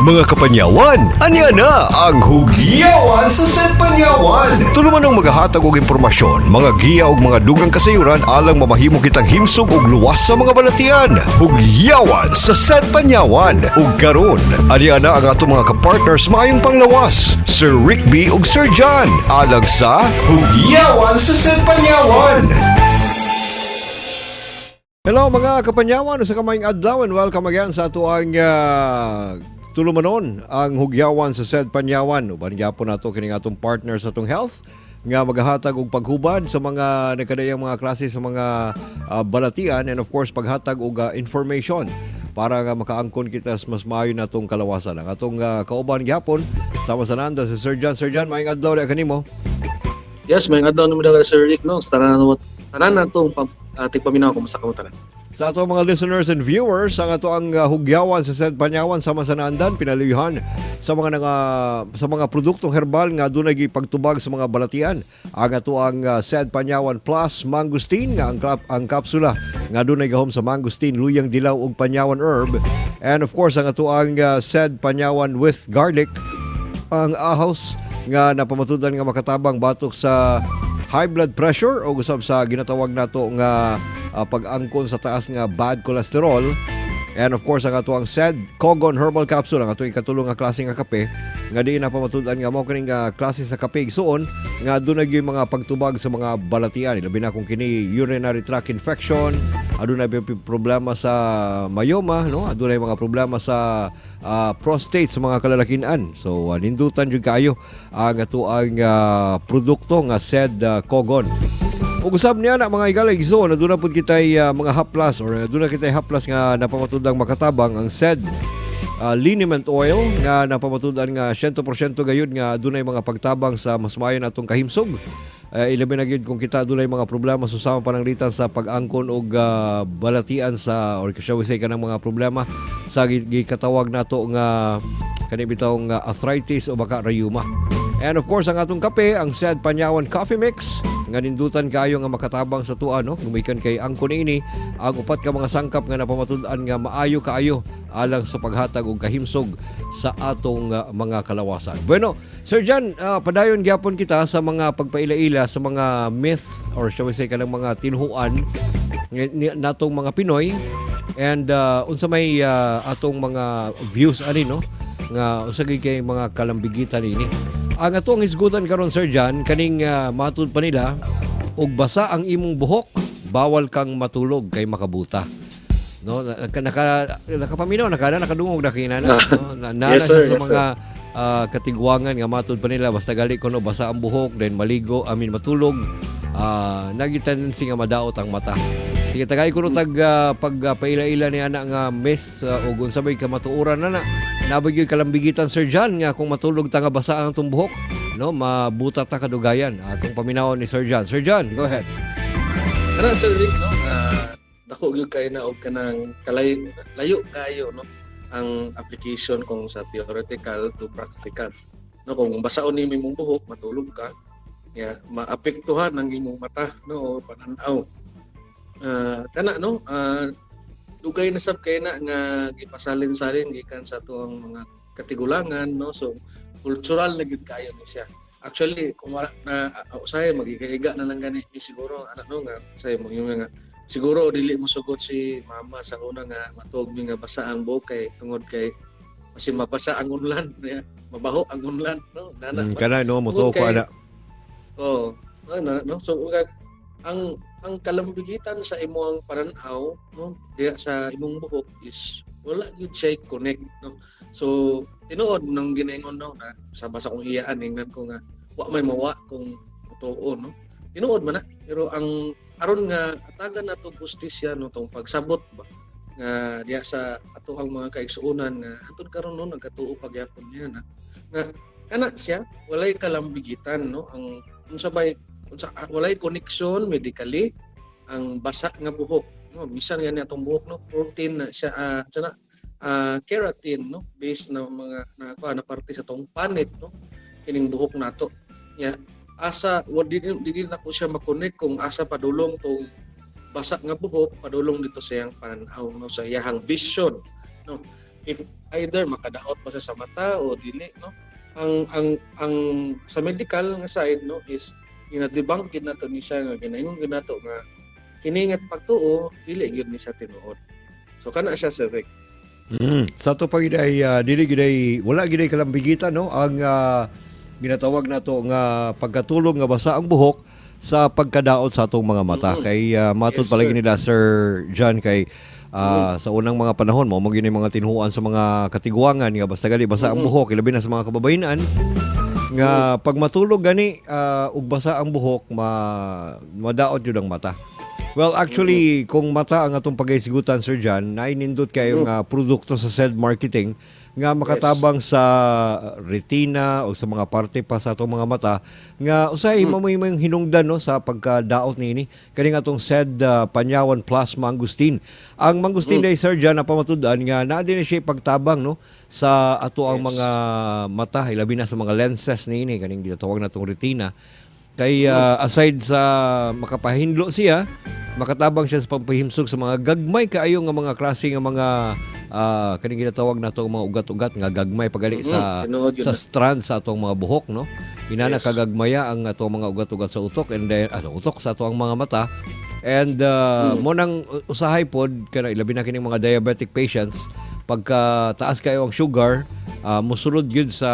Mga kapanyawan, anya na ang Hugyawan sa Panyawan. Tuluman ang magahatag og impormasyon, mga giya og mga dugang kasayuran alang mamahimo kitang himsog og luwas sa mga balatian. Hugyawan sa Panyawan. Ug karon, anya na ang atong mga kapartners maayong panglawas, Sir Rick B ug Sir John, alang sa Hugyawan sa Panyawan. Hello, mga kapanyawan, usa ka maayong adlaw and welcome again sa atoang tulumanon, ang Hugyawan sa Said Panyawan. Uban gyapon nato kining atong partner sa atong health nga magahatag og paghubad sa mga nagkadayang mga klase sa mga balatian and of course paghatag og information para nga makaangkon kita sa mas maayo natong kalawasan. Ang atong kauban gyapon sama sa nanda si Sir John. Sir John, maayong adlaw diha kanimo. Yes, may adlaw naman daw, Sir Rick, no. Tanan na tanan na tong tigpaminaw, kumusta kamo tanan? Sa ato mga listeners and viewers, ang ato ang Hugyawan sa Said Panyawan sama sa naandan pinaluyhan sa mga nga, sa mga produktong herbal nga dunay gipagtubag sa mga balatian. Ang ato ang Said Panyawan Plus Mangosteen nga ang kapsula nga dunay gahom sa mangosteen, luyang dilaw ug panyawan herb. And of course ang ato ang Said Panyawan with garlic, ang ahos nga napamatudan nga makatabang batok sa high blood pressure o usab sa ginatawag nato nga pag-angkon sa taas nga bad cholesterol. And of course ang ato ang Said Kogon Herbal Capsule, ang atong ikatulo nga klase nga kape nga diin napamatud-an nga mao kining nga klase sa kape, igsuon, nga dunay gyud mga pagtubag sa mga balatian, labi na kung kini urinary tract infection, adunay problema sa myoma, no, adunay mga problema sa prostate sa mga kalalakian. So nindutan jud kaayo ang ato ang produkto nga Said Kogon. Ug usab niya na, mga higala, igsoon, aduna pud kitay mga haplas or aduna kitay haplas nga napamatudang makatabang, ang Said liniment oil nga napamatud-an nga 100% gayud nga adunay mga pagtabang sa mas maayo natong kahimsog. Ilabi na gyud kung kita adunay mga problema susama pananglitan sa pag-angkon og balatian sa or shall we say kanang mga problema sa gikatawag nato nga kani bitaw nga arthritis o baka rayuma. And of course, ang atong kape, ang Said Panyawan Coffee Mix, nga nindutan kayo nga makatabang sa tuwa, no? Gumikan kay angkon ini ang upat ka mga sangkap nga napamatud-an nga maayo kaayo alang sa paghatag og kahimsog sa atong mga kalawasan. Bueno, Sir John, padayon gyapon kita sa mga pagpaila-ila sa mga myth or shall we say kanang mga tinuhuan natong mga Pinoy and unsa may atong mga views ani, no, nga unsa gyud kay mga kalambigitan ini. Ang atong hisgutan karon, Sir John, kaning matud pa nila og basa ang imong buhok, bawal kang matulog kay makabuta. No, naka, naka nakapaminaw naka na nakadungog na kay nana, no? Na, Yes, sir. siya sa Yes, mga katigwangan nga matud pa nila basta gali kuno basa ang buhok then maligo, I mean matulog, nagi tendency nga madaot ang mata. Sige, tagay kuno tag pag paila-ila ni ana nga myth ug unsa may kamatuoran na na nabay gyud kalambigitan, Sir John, nga kung matulog ta nga basa ang atong buhok, no, mabuta ta kadugayan. Atong paminawon ni Sir John. Sir John, go ahead. Kana, Sir Rick, no, dako gyud kay na og kanang kalay layo kayo, no, ang application kung sa theoretical to practical. No, kung basaon nimo imong buhok, matulog ka, ya maapektuhan ang imong mata, no, o pananaw. Kana, no, dugay na sab kay na nga gipasalin-salin gikan sa atuang mga katigulangan, no. So cultural na gyud kayo ni siya. Actually, kung wala na usahay magigahiga na lang gani mi siguro ano, no, nga say mo yung nga siguro dili mo sugot si mama sa una nga matuog mi nga basa ang buhok kay tungod kay kasi mabasa ang unlan ya, mabaho ang unlan, no, nana. Kana, no, motuo ko ana. Oh, ano, no? So ang kalambigitan sa imong pananaw, no, diya sa imong buhok is wala gyud siya connect, no. So tinuod nang ginaingon, no, na sa basa kong iyaan ingnan ko nga wa may mawa kung totoo, no. Tinuod man na, pero ang aron nga atagan nato hustisya, no, tong pagsabot ba nga diya sa atoang mga kaigsuonan nga hantod karon, no, nagkatuo pagyapon niya na nga kana siya walay kalambigitan, no, ang unsa bay unsa walay connection medically ang basa nga buhok, no. Bisan gani atong buhok, no, protein na siya, sana keratin, no, based na mga na kuha na parte sa tong panit, no, kining buhok nato ya asa wa di na ko siya makonect kung asa padulong tong basa nga buhok padulong dito sa iyang pananaw, no, sa iyang vision, no. If Either makadaot ba siya sa mata o dili, no? Ang sa medical nga side, no, is gina-debunk gid nato ni siya, nga ginaingon gid nato nga kini nga pagtuo dili gyud ni siya tinuod. So kana siya, Sir Rick. Sa ato pa gid ay dili gid ay wala gid ay kalambigitan, no, ang ginatawag nato nga pagkatulog nga basa ang buhok sa pagkadaot sa atong mga mata kay matud palagi sir. Nila, Sir John, kay sa unang mga panahon mao gyud mga tinuoan sa mga katiguangan nga basta gali basa ang buhok, ilabi na sa mga kababayenan nga pag matulog gani ug basa ang buhok, madaot jud ang mata. Well, actually, kung mata ang atong pagahisgutan, Sir John, nainindot kayo nga produkto sa SED Marketing nga makatabang sa retina o sa mga parte pa sa atong mga mata nga usahay mamoy yung hinungdan, no, sa pagkadaot niini kani nga atong SED Panyawan Plus Mangosteen. Ang mangosteen day, Sir John, napamatud-an nga naa din siya pagtabang, no, sa ato ang mga mata, ilabi na sa mga lenses niini kaning ginatawag natong retina. Kay aside sa makapahinlo siya, makatabang siya sa pagpahimsog sa mga gagmay kaayo nga mga klase nga mga kaning ginatawag nato mga ugat-ugat nga gagmay pagali sa Tinuod yun sa na. Strand sa atong mga buhok, no. Inana kagagmaya ang atong mga ugat-ugat sa utok and then sa utok sa atong mga mata and mo nang usahay pod kana, ilabi na kining mga diabetic patients, pagka taas kayo ang sugar, musulod gyud sa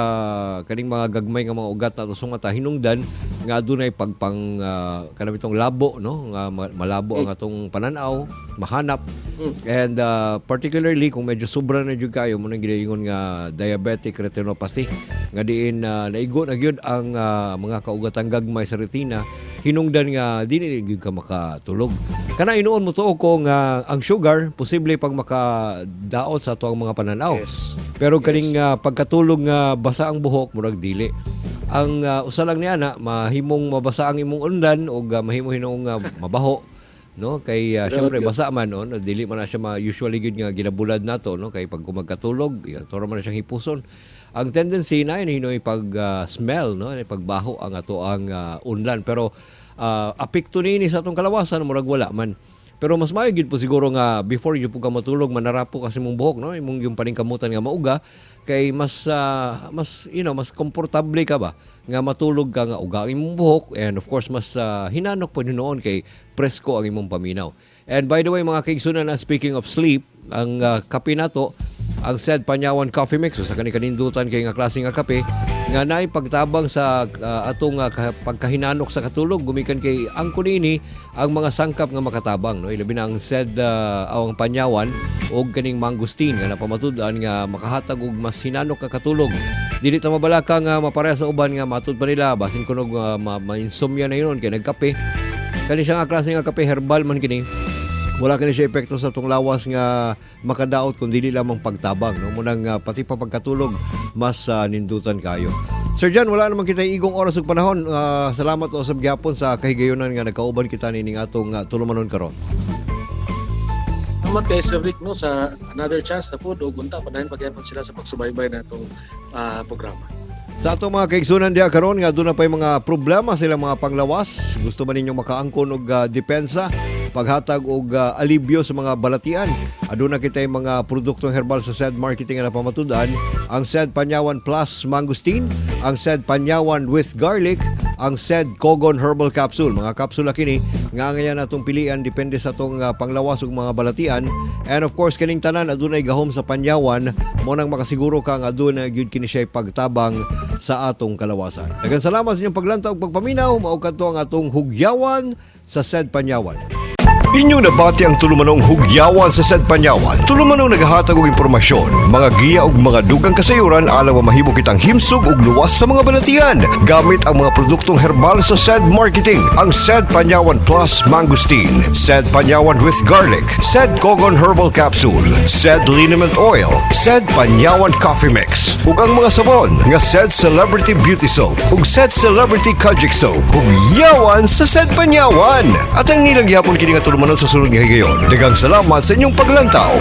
kaning mga gagmay nga mga ugat nato sa mata, hinungdan nga adunay pagpang kanang itong labo, no, nga malabo ang atong pananaw, mahanap. And particularly kung medyo sobra na jud kayo mo nang ginaingon nga diabetic retinopathy nga diin naigo na gyud ang mga kaugatang gagmay sa retina, hinungdan nga dili gyud ka makatulog. Kana hinuon mo tuo ko nga ang sugar posible pag makadaot sa ato ang mga pananaw. Pero kaning pagkatulog nga basa ang buhok, murag dili. Ang usa lang niya na mahimong mabasa ang imong undan o mahimo hinuong mabaho, no, kay syempre basa man, no, dili man na siya usually gyud nga ginabulad nato, no, kay pag kumagkatulog toro man na siyang hipuson. Ang tendency na hinoy pag smell, no, pagbaho ang ato ang unlan, pero apekto niini sa atong kalawasan murag wala man. Pero mas maayo gyud po siguro nga before you po ka matulog, manarapo kasi mong buhok, no, imong yung paningkamutan nga mauga kay mas mas komportable ka ba nga matulog ka nga uga ang imong buhok and of course mas hinanok po noon kay presko ang imong paminaw. And by the way, mga kaigsunan na, speaking of sleep, ang kape nato, ang SED Panyawan Coffee Mix, so sa kani kanindutan kay nga klase nga kape nga naay pagtabang sa atong pagkahinanok sa katulog gumikan kay ang kunini ang mga sangkap nga makatabang, no, ilabi na ang SED ang Panyawan og kaning mangosteen nga napamatud-an nga makahatag og mas hinanok ka katulog. Dili ta mabalaka nga mapareha sa uban nga matud pa nila basin kunog ma-insomnia na yun kay nagkape. Kani siya nga klase nga kape, herbal man kini, wala kini siya epekto sa atong lawas nga makadaot kun dili lamang pagtabang, no, munang pati pa pagkatulog mas nindutan kayo. Sir John, wala naman kita igong oras ug panahon. Salamat usab gyapon sa kahigayonan nga nagkauban kita nining atong tulumanon karon. Salamat kay Sir Rick, no, sa another chance na po ug unta padayon pagyapon sila sa pagsubaybay na itong programa. Sa atong mga kaigsunan diha karon nga aduna pay mga problema silang mga panglawas, gusto man ninyong makaangkon og depensa, paghatag og alibyo sa mga balatian. Aduna kitay mga produktong herbal sa SED Marketing nga napamatud-an, ang SED Panyawan Plus Mangosteen, ang SED Panyawan with Garlic, ang SED Kogon Herbal Capsule. Mga kapsula kini nga ngayon atong pilian depende sa atong panglawas ug mga balatian. And of course kining tanan adunay gahom sa Panyawan mo nang makasiguro ka nga aduna gyud kini siya pagtabang sa atong kalawasan. Daghang salamat sa inyong paglantaw ug pagpaminaw. Mao kadto ang atong hugyawan sa SED Panyawan. Inyong nabati ang tulumanong hugyawan sa SED Panyawan. Tulumanong naghahatag og impormasyon, mga giya ug mga dugang kasayuran alang mahimo kitang himsog ug luwas sa mga balatian gamit ang mga produktong herbal sa SED Marketing. Ang SED Panyawan Plus Mangosteen, SED Panyawan with Garlic, SED Kogon Herbal Capsule, SED Liniment Oil, SED Panyawan Coffee Mix, ug ang mga sabon nga SED Celebrity Beauty Soap ug SED Celebrity Kojic Soap. Hugyawan sa SED Panyawan. At ang nilang gihapon kini nga tulumanon sa sunod nga higayon. Daghang salamat sa inyong paglantaw.